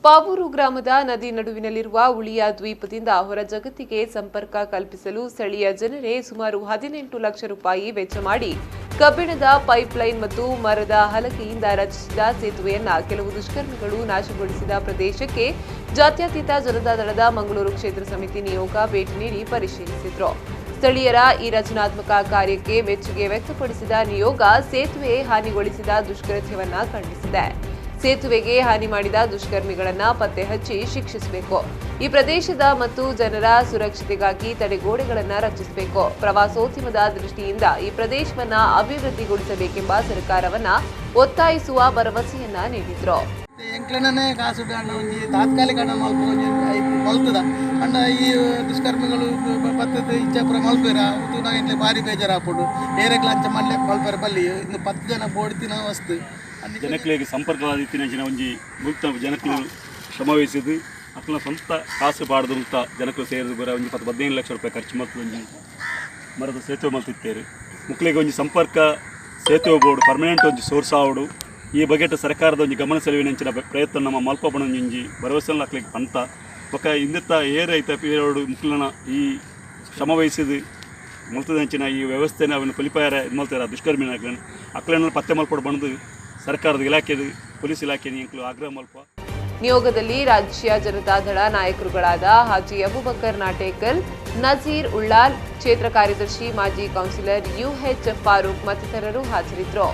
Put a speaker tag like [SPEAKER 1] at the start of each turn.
[SPEAKER 1] ಪಾವೂರು ಗ್ರಾಮದ ನದಿ ನಡುವಿನಲ್ಲಿರುವ ಉಳಿಯ ದ್ವೀಪದಿಂದ ಹೊರ ಜಗತ್ತಿಗೆ ಸಂಪರ್ಕ ಕಲ್ಪಿಸಲು ಸ್ಥಳೀಯ ಜನರೇ ಸುಮಾರು 18 ಲಕ್ಷ ರೂಪಾಯಿ ವೆಚ್ಚ ಮಾಡಿ ಕಬ್ಬಿಣದ ಪೈಪ್ಲೈನ್ ಮತ್ತು ಮರದ ಹಲಗೆಯಿಂದ ರಚಿಸಿದ ಸೇತುವೆಯನ್ನ ಕೆಲವು ದುಷ್ಕರ್ಮಿಗಳು ನಾಶಗೊಳಿಸಿದ ಪ್ರದೇಶಕ್ಕೆ ಜಾತ್ಯತೀತ ಜನತಾದಳದ ಮಂಗಳೂರು ಕ್ಷೇತ್ರ ಸಮಿತಿ ನಿಯೋಗ ಭೇಟಿ ನೀಡಿ ಪರಿಶೀಲಿಸಿದರು. ಸ್ಥಳೀಯರ ಈ ರಚನಾತ್ಮಕ ಕಾರ್ಯಕ್ಕೆ ಮೆಚ್ಚುಗೆ ವ್ಯಕ್ತಪಡಿಸಿದ ನಿಯೋಗ ಸೇತುವೆ ಹಾನಿಗೊಳಿಸಿದ ದುಷ್ಕೃತ್ಯವನ್ನ ಖಂಡಿಸಿದೆ. ಸೇತುವೆಗೆ ಹಾನಿ ಮಾಡಿದ ದುಷ್ಕರ್ಮಿಗಳನ್ನ ಪತ್ತೆ ಹಚ್ಚಿ ಶಿಕ್ಷಿಸಬೇಕು. ಈ ಪ್ರದೇಶದ ಮತ್ತು ಜನರ ಸುರಕ್ಷತೆಗಾಗಿ ತಡೆಗೋಡೆಗಳನ್ನು ರಚಿಸಬೇಕು. ಪ್ರವಾಸೋದ್ಯಮದ ದೃಷ್ಟಿಯಿಂದ ಈ ಪ್ರದೇಶವನ್ನ ಅಭಿವೃದ್ಧಿಗೊಳಿಸಬೇಕೆಂಬ ಸರ್ಕಾರವನ್ನ ಒತ್ತಾಯಿಸುವ ಭರವಸೆಯನ್ನ ನೀಡಿದ್ರು.
[SPEAKER 2] ಎಂಕ್ಲೆನೇ ಕಾಸು ಒಂಜಿ ತಾತ್ಕಾಲಿಕ ಮಲ್ತದ ಅಂಡ ಈ ದುಷ್ಕರ್ಮಿಗಳು ಪತ್ತದ ಇಚ್ಛಾಪುರ ಮಲ್ಪೇರ ತೂನಾಗ ಎಂಕ್ಲೆ ಭಾರಿ ಬೇಜಾರಾಪುಂಡು. ಏರೆಗ್ಲ ಅಂಚ ಮಲ್ಲೆ ಮಲ್ಪೆರ ಬಲ್ಲಿ ಇನ್ನು 10 ಜನ ಬೋಡ್ತಿನ ವಸ್ತು
[SPEAKER 3] ಜನಕ್ಲೆಗ್ ಸಂಪರ್ಕವಾದಿತ್ತಿನ ಒಂಜಿ ಮುಲ್ತ ಜನಕ್ಲು ಶ್ರಮವಹಿಸಿದ್ದು ಅಕ್ಲ ಸ್ವಂತ ಕಾಸು ಪಾಡ್ದು ಮುಲ್ತ ಜನಕ್ಲು ಸೇರಿದು ಬರ ಒಂಜಿ 10-15 ಲಕ್ಷ ರೂಪಾಯಿ ಖರ್ಚು ಮಲ್ತು ಒಂಜಿ ಮರದ ಸೇತುವೆ ಮಲ್ತಿತ್ತೇರು. ಮುಕ್ಲೆಗ್ ಒಂಜಿ ಸಂಪರ್ಕ ಸೇತುವೆ ಬೋರ್ಡು ಪರ್ಮನೆಂಟ್ ಒಂಜಿ ಸೋರ್ಸ್ ಆವಡು. ಈ ಬಗೆಟ್ ಸರ್ಕಾರದ ಒಂಜಿ ಗಮನ ಸೆಳೆಯುವ ಪ್ರಯತ್ನ ನಮ್ಮ ಮಲ್ಪಬಣ ಒಂಜಿ ಭರವಸೆ ಅಕ್ಲೆಗ್ ಪಂತ ಬೊಕ ಇಂದಿತ್ತ ಏರ್ ಐತ ಪೀರೋಡು ಮುಕ್ಲನ ಈ ಶ್ರಮವಹಿಸಿದ್ದು ಮುಲ್ತದಂಚಿನ ಈ ವ್ಯವಸ್ಥೆನ ಅವನು ಕೊಲಿಪಾಯರ ಇದು ಮಲ್ತಾರ ದುಷ್ಕರ್ಮಿನ ಅಕ್ಲನ್ನ ಪತ್ತೆ ಮಲ್ಪಡು ಬಂದು ಸರ್ಕಾರದ ಇಲಾಖೆ ಪೊಲೀಸ್ ಇಲಾಖೆ ಆಗ್ರಹ ಮಲ್ಪ.
[SPEAKER 1] ನಿಯೋಗದಲ್ಲಿ ರಾಜ್ಯ ಜನತಾದಳ ನಾಯಕರುಗಳಾದ ಹಾಜಿ ಅಬೂಬಕರ್ ನಾಟೇಕಲ್, ನಜೀರ್ ಉಳ್ಳಾಲ್, ಕ್ಷೇತ್ರ ಕಾರ್ಯದರ್ಶಿ ಮಾಜಿ ಕೌನ್ಸಿಲರ್ ಯುಎಚ್ ಫಾರೂಕ್ ಮತ್ತಿತರರು ಹಾಜರಿದ್ದರು.